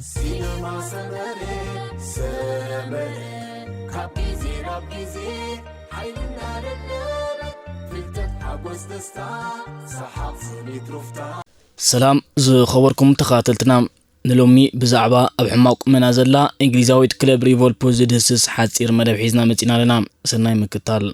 ሲነማ ሰመረ ሰመረ ካብ ግዜ ናብ ግዜ ሓይልና ደደበ ፍልጠት ሓጎስ ደስታ ሰሓቕ ስኒት ሩፍታ ሰላም ዝኸበርኩም ተኻተልትና፣ ንሎሚ ብዛዕባ ኣብ ሕማቕ ቁመና ዘላ እንግሊዛዊት ክለብ ሊቨርፑል ዝድህስስ ሓጺር መደብ ሒዝና መጺና ኣለና። ሰናይ ምክታል።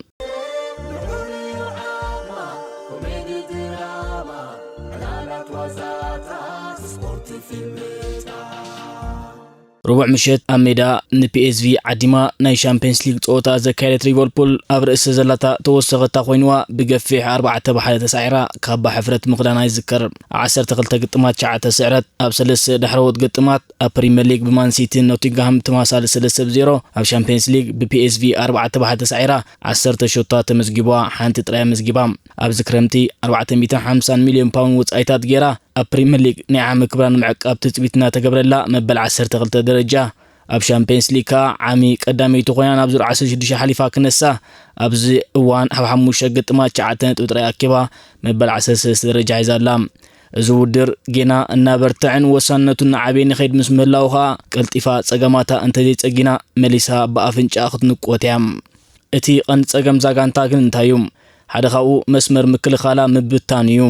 ርቡዕ ምሸት ኣብ ሜዳ ንፒኤስቪ ዓዲማ ናይ ሻምፒየንስ ሊግ ጸወታ ዘካየደት ሊቨርፑል ኣብ ርእሲ ዘላታ ተወሰኸታ ኮይንዋ ብገፊሕ ኣርባዕተ ብሓደ ተሳዒራ ካባ ሕፍረት ምኽዳና ይዝከር። ዓሰርተ ክልተ ግጥማት ትሽዓተ ስዕረት ኣብ ሰለስተ ዳሕረዎት ግጥማት ኣብ ፕሪምየር ሊግ ብማን ሲቲን ኖቲንግሃም ተመሳሳሊ ሰለስተ ብ ዜሮ፣ ኣብ ሻምፒየንስ ሊግ ብፒኤስቪ ኣርባዕተ ብሓደ ተሳዒራ ዓሰርተ ሾታት ተመዝጊቡዋ ሓንቲ ጥራይ ኣመዝጊባ። ኣብዚ ክረምቲ ኣርባዕተ ሚእትን ሓምሳን ሚልዮን ፓውንድ ወጻኢታት ገይራ ኣብ ፕሪምየር ሊግ ናይ ዓሚ ክብራ ንምዕቃብ ትጽቢት እናተገብረላ መበል ዓሰርተ ክልተ ደረጃ ኣብ ሻምፒየንስ ሊግ ከኣ ዓሚ ቀዳመይቲ ኮይና ናብ ዙር ዓሰርተ ሽዱሽተ ሓሊፋ ክነሳ ኣብዚ እዋን ኣብ ሓሙሽተ ግጥማት ትሽዓተ ነጥቢ ጥራይ ኣኪባ መበል ዓሰርተ ሰለስተ ደረጃ ሒዛ ኣላ። እዚ ውድድር ጌና እናበርትዐን ወሳንነቱ እናዓበየን ይኸይድ ምስ ምህላዉ ከኣ ቀልጢፋ ጸገማታ እንተዘይጸጊና መሊሳ ብኣፍንጫኣ ክትንቆት እያ። እቲ ቀንዲ ጸገም እዛ ጋንታ ግን እንታይ እዩ? ሓደ ካብኡ መስመር ምክልኻላ ምብታን እዩ።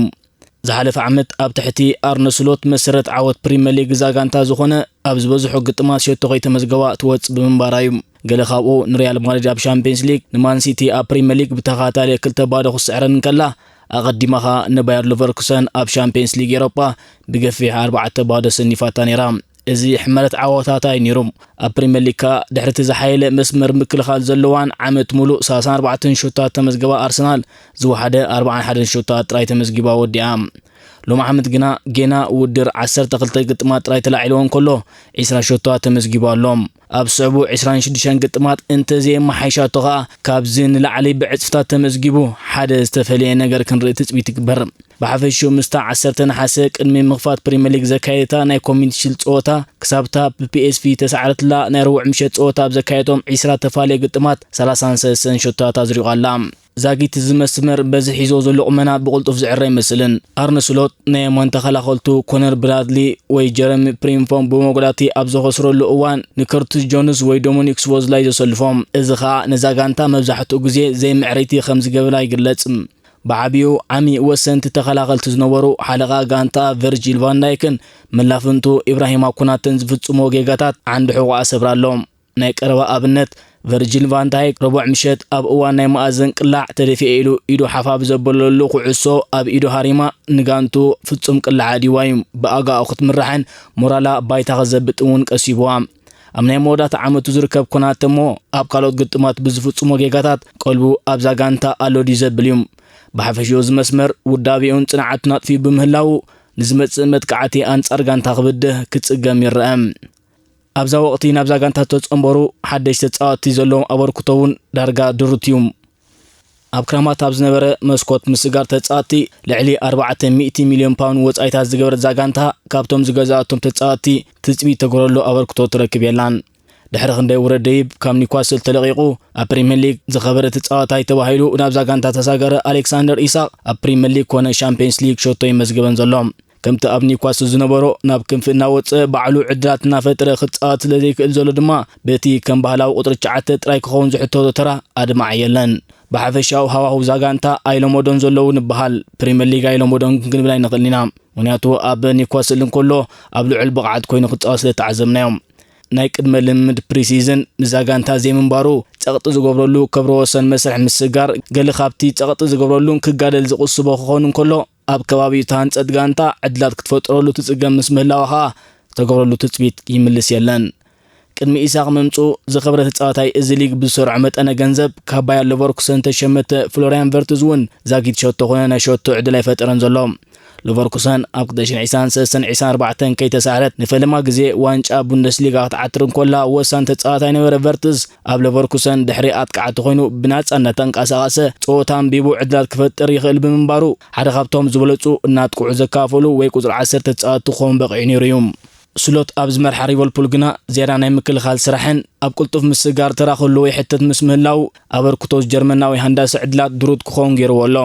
ዝሓለፈ ዓመት ኣብ ትሕቲ ኣርነ ስሎት መሰረት ዓወት ፕሪምየር ሊግ እዛ ጋንታ ዝኾነ ኣብ ዝበዝሑ ግጥማት ሸቶ ከይተመዝገባ ትወጽእ ብምንባራ እዩ። ገለ ካብኡ ንሪያል ማድሪድ ኣብ ሻምፒየንስ ሊግ ንማን ሲቲ ኣብ ፕሪምየር ሊግ ብተኸታታሊ ክልተ ባዶ ክትስዕረን እንከላ ኣቐዲማ ኸኣ ንባየር ሊቨርኩሰን ኣብ ሻምፒየንስ ሊግ ኤሮጳ ብገፊሕ ኣርባዕተ ባዶ ኣሰኒፋታ ነይራ። እዚ ሕመረት ዓወታታ እዩ ነይሩ። ኣብ ፕሪምየር ሊግ ከኣ ድሕሪ እቲ ዝሓየለ መስመር ምክልኻል ዘለዋን ዓመት ሙሉእ ሰላሳን ኣርባዕተን ሾታት ተመዝገባ ኣርሰናል ዝወሓደ ኣርባዓን ሓደን ሾታት ጥራይ ተመዝጊባ ወዲኣ። ሎሚ ዓመት ግና ጌና ውድድር ዓሰርተ ክልተ ግጥማት ጥራይ ተላዒልዎ እንከሎ ዒስራ ሾታት ተመዝጊቡ ኣሎ። ኣብ ዝስዕቡ ዒስራን ሽዱሽተን ግጥማት እንተዘየመሓይሻቶ ከኣ ካብዚ ንላዕሊ ብዕጽፍታት ተመዝጊቡ ሓደ ዝተፈለየ ነገር ክንርኢ ትጽቢት ይግበር። ብሓፈሽኡ ምስታ ዓሰርተ ነሓሰ ቅድሚ ምኽፋት ፕሪምየር ሊግ ዘካየደታ ናይ ኮሚኒቲ ሺልድ ጸወታ ክሳብታ ብፒኤስቪ ተሳዕረትላ ናይ ረቡዕ ምሸት ጸወታ ኣብ ዘካየዶም ዒስራ ተፋለየ ግጥማት ሰላሳን ሰለስተን ሾታት ኣዝሪቑ ኣላ። ዛጊት እዚ መስመር በዚ ሒዞ ዘሎ ቁመና ብቕልጡፍ ዝዕረ ኣይመስልን። ኣርነ ስሎት ናይ የማን ተኸላኸልቱ ኮነር ብራድሊ ወይ ጀረሚ ፕሪምፎም ብመጉዳእቲ ኣብ ዘኸስረሉ እዋን ንከርቲስ ጆንስ ወይ ዶሚኒክ ስቦዝላይ ዘሰልፎም። እዚ ኸኣ ነዛ ጋንታ መብዛሕትኡ ግዜ ዘይምዕረይቲ ከም ዝገብራ ይግለጽ። ብዓቢኡ ዓሚ ወሰንቲ ተኸላኸልቲ ዝነበሩ ሓለቓ ጋንታ ቨርጂል ቫን ዳይክን መላፍንቱ ኢብራሂማ ኮናተን ዝፍጽሞ ጌጋታት ዓንዲ ሕቖኣ ሰብራ ኣሎ። ናይ ቀረባ ኣብነት ቨርጂል ቫን ዳይክ ረቡዕ ምሸት ኣብ እዋን ናይ መኣዝን ቅላዕ ተደፊኤ ኢሉ ኢዱ ሓፍ ኣብ ዘበለሉ ኩዕሶ ኣብ ኢዱ ሃሪማ ንጋንቱ ፍጹም ቅላዕ ኣድይዋ እዩ። ብኣጋኡ ክትምራሕን ሞራላ ባይታ ክዘብጥ እውን ቀሲብዋ። ኣብ ናይ መወዳእታ ዓመቱ ዝርከብ ኮናተ እሞ ኣብ ካልኦት ግጥማት ብዝፍጽሞ ጌጋታት ቀልቡ ኣብዛ ጋንታ ኣሎ ድዩ ዘብል እዩ። ብሓፈሽኡ እዚ መስመር ውዳቤኡን ጽንዓቱን ኣጥፊኡ ብምህላዉ ንዝመጽእ መጥቃዕቲ ኣንጻር ጋንታ ክብድህ ክጽገም ይረአ። ኣብዛ ወቕቲ ናብዛ ጋንታ ዝተጸንበሩ ሓደሽቲ ተጻወትቲ ዘለዎም ኣበርክቶ እውን ዳርጋ ድሩት እዩ። ኣብ ክራማት ኣብ ዝነበረ መስኮት ምስጋር ተጻወትቲ ልዕሊ ኣርባዕተ ሚእቲ ሚልዮን ፓውንድ ወጻኢታት ዝገበረት እዛ ጋንታ ካብቶም ዝገዝኣቶም ተጻወትቲ ትጽቢት ተግበረሉ ኣበርክቶ ትረክብ የላን። ድሕሪ ክንደይ ውረድ ደይብ ካብ ኒውካስል ተለቒቑ ኣብ ፕሪምየር ሊግ ዝኸበረ ተጻዋታይ ተባሂሉ ናብዛ ጋንታ ተሳገረ ኣሌክሳንደር ኢሳቕ ኣብ ፕሪምየር ሊግ ኮነ ሻምፒየንስ ሊግ ሸቶ ይመዝግበን ዘሎ። ከምቲ ኣብ ኒውካስል ዝነበሮ ናብ ክንፊ እናወጸ ባዕሉ ዕድላት እናፈጠረ ክጻወት ስለ ዘይክእል ዘሎ ድማ በቲ ከም ባህላዊ ቁጽሪ ትሽዓተ ጥራይ ክኸውን ዝሕተቶ ተራ ኣድማዒ የለን። ብሓፈሻዊ ሃዋህው እዛ ጋንታ ኣይለመዶን ዘለዉ ንበሃል። ፕሪምየር ሊግ ኣይለመዶን ክንብል ኣይንኽእልን ኢና። ምኽንያቱ ኣብ ኒውካስል እንከሎ ኣብ ልዑል ብቕዓት ኮይኑ ክጻወት ስለ ተዓዘብናዮ። ናይ ቅድመ ልምምድ ፕሪሲዝን ንዛ ጋንታ ዘይምንባሩ ጸቕጢ ዝገብረሉ ክብረ ወሰን መስርሕ ምስጋር ገለ ካብቲ ጸቕጢ ዝገብረሉን ክጋደል ዝቕስቦ ክኸውን እንከሎ ኣብ ከባቢኡ እተሃንጸት ጋንታ ዕድላት ክትፈጥረሉ ትጽገም ምስ ምህላዋ ኸኣ ዝተገብረሉ ትጽቢት ይምልስ የለን። ቅድሚ ኢሳቕ ምምጽኡ ዝኸበረ ተጻዋታይ እዚ ሊግ ብዝሰርዖ መጠነ ገንዘብ ካብ ባየር ሌቨርኩሰን ተሸመተ ፍሎርያን ቨርትዝ እውን ዛጊት ሸቶ ኮነ ናይ ሸቶ ዕድል ኣይፈጠረን ዘሎ። ሌቨርኩሰን ኣብ ክልተ ሽሕን ዕስራን ሰለስተን ዕስራን ኣርባዕተን ከይተሳዕረት ንፈለማ ግዜ ዋንጫ ቡንደስሊጋ ክትዓትር እንኮላ ወሳኒ ተጻዋታይ ነበረ። ቨርትዝ ኣብ ሌቨርኩሰን ድሕሪ ኣጥቃዕቲ ኮይኑ ብናጻ እናተንቀሳቐሰ ጸወታ ኣንቢቡ ዕድላት ክፈጥር ይኽእል ብምንባሩ ሓደ ካብቶም ዝበለጹ እናጥቅዑ ዘካፈሉ ወይ ቁጽሪ ዓሰርተ ተጻወትቲ ክኸውን በቒዑ ነይሩ እዩ። ስሎት ኣብ ዝመርሓ ሊቨርፑል ግና ዝያዳ ናይ ምክልኻል ስራሕን ኣብ ቅልጡፍ ምስግጋር ተራ ክህልዎ ይሕተት ምስ ምህላው፣ ኣበርክቶ ጀርመናዊ ሃንዳሲ ዕድላት ድሩት ክኸውን ገይርዎ ኣሎ።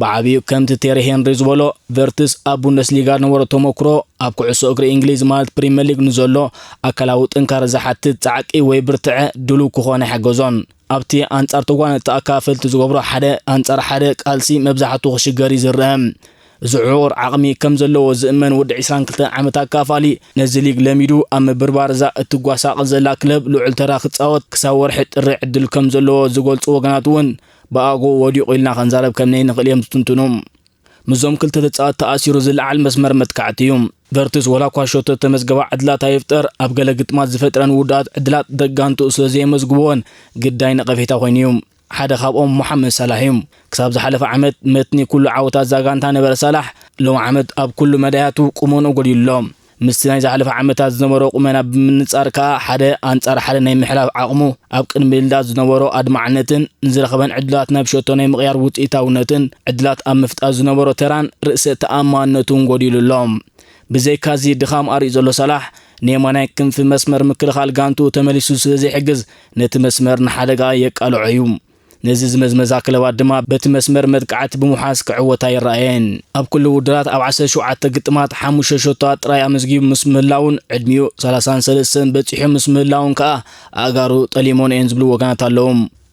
ብዓቢኡ ከምቲ ቴሪ ሄንሪ ዝበሎ፣ ቨርትስ ኣብ ቡንደስሊጋ ዝነበሮ ተመክሮ ኣብ ኩዕሶ እግሪ እንግሊዝ ማለት ፕሪምየር ሊግ ንዘሎ ኣካላዊ ጥንካረ ዝሓትት ጻዕቂ ወይ ብርትዐ ድሉው ክኾን ኣይሓገዞን። ኣብቲ ኣንጻር ተጓነቲ ኣካፈልቲ ዝገብሮ ሓደ ኣንጻር ሓደ ቃልሲ መብዛሕትኡ ክሽገር እዩ ዝረአ። እዚ ዕቑር ዓቕሚ ከም ዘለዎ ዝእመን ወዲ ዕስራን ክልተን ዓመት ኣካፋሊ ነዚ ሊግ ለሚዱ ኣብ ምብርባር እዛ እትጓሳቕል ዘላ ክለብ ልዑል ተራ ክጻወት ክሳብ ወርሒ ጥሪ ዕድል ከም ዘለዎ ዝገልጹ ወገናት እውን ብኣግኡ ወዲቑ ኢልና ክንዛረብ ከም ነይንኽእል እዮም ዝትንትኑ። ምስዞም ክልተ ተጻወትቲ ተኣሲሩ ዝለዓል መስመር መጥቃዕቲ እዩ። ቨርትስ ወላ እኳ ሸቶ ተመዝገባ ዕድላት ኣይፍጠር፣ ኣብ ገለ ግጥማት ዝፈጥረን ውዱኣት ዕድላት ደጋንትኡ ስለ ዘየመዝግብዎን ግዳይ ነቐፌታ ኮይኑ እዩ። ሓደ ካብኦም ሞሓመድ ሳላሕ እዩ። ክሳብ ዝሓለፈ ዓመት መትኒ ኩሉ ዓወታት እዛ ጋንታ ነበረ ሳላሕ፣ ሎም ዓመት ኣብ ኩሉ መዳያቱ ቁመንኡ ጎዲሉ ኣሎ። ምስቲ ናይ ዝሓለፈ ዓመታት ዝነበሮ ቁመና ብምንጻር ከኣ ሓደ ኣንጻር ሓደ ናይ ምሕላፍ ዓቕሙ፣ ኣብ ቅድሚ ልዳት ዝነበሮ ኣድማዕነትን ንዝረኸበን ዕድላት ናብ ሸቶ ናይ ምቕያር ውጽኢታውነትን ዕድላት ኣብ ምፍጣር ዝነበሮ ተራን ርእሰ ተኣማንነቱን ጎዲሉ ኣሎ። ብዘይካዚ ድኻም ኣርእዩ ዘሎ ሳላሕ ንየማናይ ክንፊ መስመር ምክልኻል ጋንትኡ ተመሊሱ ስለ ዘይሕግዝ ነቲ መስመር ንሓደጋ የቃልዖ እዩ። ነዚ ዝመዝመዛ ክለባት ድማ በቲ መስመር መጥቃዕቲ ብምውሓስ ክዕወታ ይረኣየን። ኣብ ኩሉ ውድድራት ኣብ ዓሰርተ ሸውዓተ ግጥማት ሓሙሽተ ሸቶታት ጥራይ ኣመዝጊቡ ምስ ምህላውን ዕድሚኡ ሰላሳን ሰለስተን በጺሑ ምስ ምህላውን ከኣ ኣእጋሩ ጠሊሞን እየን ዝብሉ ወገናት ኣለዉ።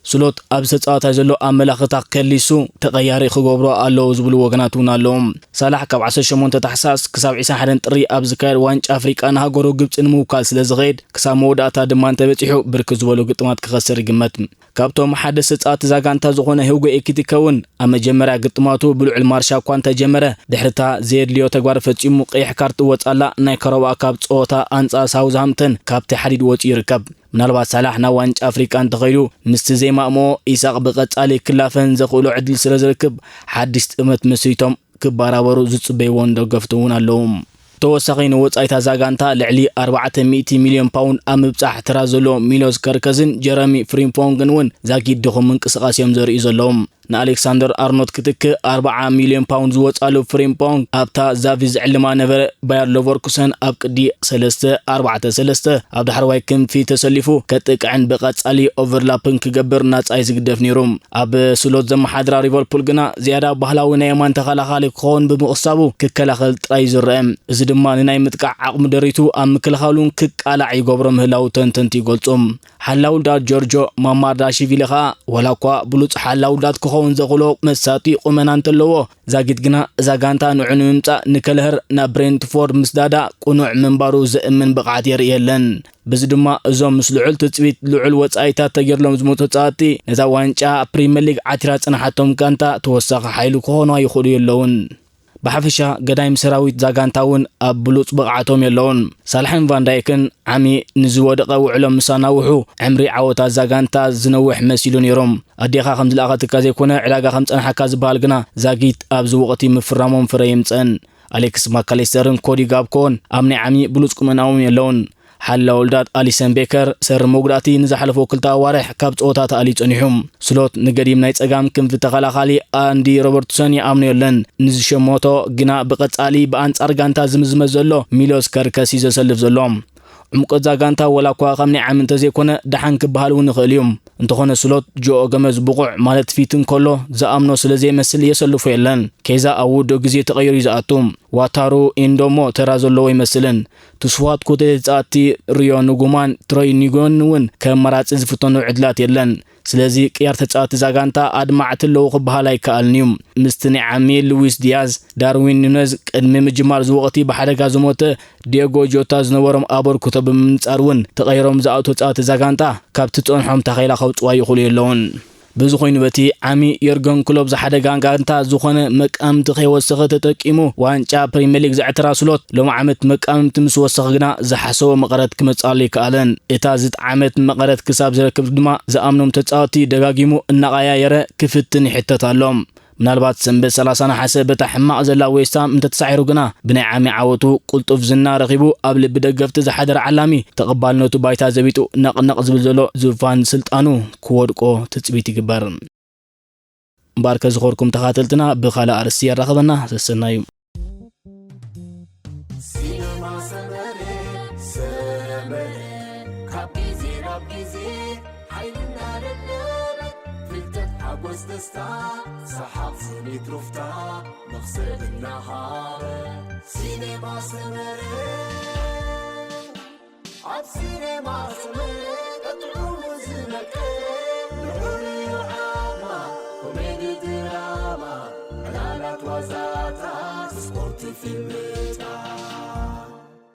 ስሎት ኣብዚ ተጻዋታይ ዘሎ ኣመላኽታ ከሊሱ ተቐያሪ ክገብሮ ኣለዎ ዝብሉ ወገናት እውን ኣለዉ። ሳላሕ ካብ ዓሰርተ ሸሞንተ ታሕሳስ ክሳብ ዕስራን ሓደን ጥሪ ኣብ ዝካየድ ዋንጫ ኣፍሪቃ ንሃገሩ ግብጺ ንምውካል ስለ ዝኸይድ ክሳብ መወዳእታ ድማ እንተበጺሑ ብርክት ዝበሉ ግጥማት ክኸስር ይግመት። ካብቶም ሓደስቲ ተጻወትቲ እዛ ጋንታ ዝኾነ ሂጎ ኤኪቲከ እውን ኣብ መጀመርያ ግጥማቱ ብልዑል ማርሻ እኳ እንተጀመረ፣ ድሕሪታ ዘየድልዮ ተግባር ፈጺሙ ቀይሕ ካርድ ትወጻላ ናይ ካራባኦ ካፕ ጸወታ ኣንጻር ሳውዝሃምፕተን ካብቲ ሓዲድ ወጺኡ ይርከብ። ምናልባት ሳላሕ ናብ ዋንጫ ኣፍሪቃ እንተኸይዱ ምስቲ ዘይማእምኦ ኢሳቕ ብቐጻሊ ክላፈን ዘኽእሎ ዕድል ስለ ዝርክብ ሓድሽ ጥመት መስሪቶም ክበራበሩ ዝጽበይዎን ደገፍቱ እውን ኣለዉ። ተወሳኺ ንወጻኢታ እዛ ጋንታ ልዕሊ ኣርባዕተ ሚእቲ ሚልዮን ፓውንድ ኣብ ምብጻሕ ተራ ዘሎ ሚሎስ ከርከዝን ጀረሚ ፍሪምፖንግን እውን ዛጊድ ድኹም ምንቅስቓስ እዮም ዘርእዩ ዘለዉ። ንኣሌክሳንደር ኣርኖት ክትክእ ኣርብዓ ሚልዮን ፓውንድ ዝወጻሉ ፍሪምፖንግ ኣብታ ዛቪ ዝዕልማ ነበረ ባየር ሌቨርኩሰን ኣብ ቅዲ ሰለስተ ኣርባዕተ ሰለስተ ኣብ ዳሕረዋይ ክንፊ ተሰሊፉ ከጥቅዕን ብቐጻሊ ኦቨርላፕን ክገብር ናጻ እዩ ዝግደፍ ነይሩ። ኣብ ስሎት ዘመሓድራ ሊቨርፑል ግና ዝያዳ ባህላዊ ናይ የማን ተኸላኻሊ ክኸውን ብምቕሳቡ ክከላኸል ጥራይ እዩ ዝረአ። እዚ ድማ ንናይ ምጥቃዕ ዓቕሙ ደሪቱ ኣብ ምክልኻሉን ክቃላዕ ይገብሮ ምህላው ተንተንቲ ይገልጹ። ሓላው ልዳት ጆርጆ ማማርዳሽቪሊ ኸኣ ዋላ እኳ ብሉጽ ሓላው ልዳት ክኸውን ዘኽእሎ መሳጢ ቁመና እንተለዎ፣ ዛጊት ግና እዛ ጋንታ ንዑ ንምምጻእ ንከለህር ናብ ብሬንትፎርድ ምስዳዳ ቅኑዕ ምንባሩ ዘእምን ብቕዓት የርኢ የለን። በዚ ድማ እዞም ምስ ልዑል ትጽቢት ልዑል ወጻኢታት ተገይርሎም ዝመጹ ተጻወትቲ ነዛ ዋንጫ ፕሪምየር ሊግ ዓቲራ ዝጸንሓቶም ጋንታ ተወሳኺ ሓይሊ ክኾኑዋ ይኽእሉ የለውን። ብሓፈሻ ገዳይም ሰራዊት እዛ ጋንታ እውን ኣብ ብሉጽ ብቕዓቶም የለውን። ሳላሕን ቫንዳይክን ዓሚ ንዝወደቐ ውዕሎም ምስ ኣናውሑ ዕምሪ ዓወታት እዛ ጋንታ ዝነውሕ መሲሉ ነይሮም። ኣዴኻ ከም ዝለኣኸትካ ዘይኮነ ዕዳጋ ከም ጸንሓካ ዝበሃል ግና ዛጊት ኣብዚ ወቕቲ ምፍራሞም ፍረ የምጸን። ኣሌክስ ማካሊስተርን ኮዲ ጋብኮን ኣብ ናይ ዓሚ ብሉጽ ቁመናኦም የለውን። ሓላ ወልዳት ኣሊሰን ቤከር ሰር መጉዳእቲ ንዝሓለፈ ክልተ ኣዋርሕ ካብ ጸወታ ተኣልዩ ጸኒሑ። ስሎት ንገዲም ናይ ጸጋም ክንፊ ተኸላኻሊ ኣንዲ ሮበርትሰን ይኣምኖ የለን። ንዝሸመቶ ግና ብቐጻሊ ብኣንጻር ጋንታ ዝምዝመዝ ዘሎ ሚሎስ ከርከስ እዩ ዘሰልፍ ዘሎ። ዕምቆት እዛ ጋንታ ወላ እኳ ከም ናይ ዓሚ እንተዘይኮነ ደሓን ክበሃል እውን ይኽእል እዩ። እንተኾነ ስሎት ጆኦ ገመዝ ብቑዕ ማለት ፊት እንከሎ ዝኣምኖ ስለ ዘይመስል የሰልፎ የለን። ኬዛ ኣብ ውዱእ ግዜ ተቐይሩ እዩ ዝኣቱ። ዋታሩ ኢንዶሞ ተራ ዘለዎ ይመስልን። ትስፉዋት ኮተቴ ተጻወትቲ ሪዮ ንጉማን ትሮይ ኒጎን እውን ከም መራጺ ዝፍተኑ ዕድላት የለን። ስለዚ ቅያር ተጻወትቲ እዛ ጋንታ ኣድማዕቲ ኣለዉ ክበሃል ኣይከኣልን እዩ። ምስቲ ናይ ዓሚ ሉዊስ ዲያዝ፣ ዳርዊን ኑነዝ ቅድሚ ምጅማር ዝወቕቲ ብሓደጋ ዝሞተ ዲየጎ ጆታ ዝነበሮም ኣበርክቶ ብምንጻር እውን ተቐይሮም ዝኣትዉ ተጻወትቲ እዛ ጋንታ ካብቲ ጸንሖም ታኼላ ከውጽዋ ይኽእሉ የለውን። በዚ ኮይኑ በቲ ዓሚ የርገን ክሎፕ ዝሓደጋ ጋንታ ዝኾነ መቃምቲ ከይወሰኸ ተጠቂሙ ዋንጫ ፕሪምየር ሊግ ዘዕትራ ስሎት ሎም ዓመት መቃምቲ ምስ ወሰኸ ግና ዝሓሰቦ መቐረት ክመጽኣሉ ኣይከኣለን። እታ ዝጠዓመት መቐረት ክሳብ ዝረክብ ድማ ዝኣምኖም ተጻወትቲ ደጋጊሙ እናቐያየረ ክፍትን ይሕተት ኣሎ። ምናልባት ሰንበት ሰላሳ ነሓሰ በታ ሕማቕ ዘላ ዌስትሃም እንተተሳዒሩ ግና ብናይ ዓሚ ዓወቱ ቅልጡፍ ዝና ረኺቡ ኣብ ልቢ ደገፍቲ ዝሓደረ ዓላሚ ተቐባልነቱ ባይታ ዘቢጡ ነቕነቕ ዝብል ዘሎ ዙፋን ስልጣኑ ክወድቆ ትጽቢት ይግበር። እምበኣርከ ዝኸርኩም ተኻተልትና ብኻልእ ኣርእስቲ የራኽበና። ሰሰናዩ። ሰመረ ሰመረ ካብ ግዜ ናብ ግዜ ሓይልና ደለበ ፍልጠት ሓጎስ ደስታ ሰሓቕ ስኒት ሩፍታ መኽሰብ እናሃበ ሲኔማ ሰመረ ኣብ ሲኔማ ሰመረ ቀጥዑሙ ዝመቀ ንዑሪ ዓማ ኮሜዲ ድራማ ዕላላት ዋዛታት ስፖርት ፊልምታ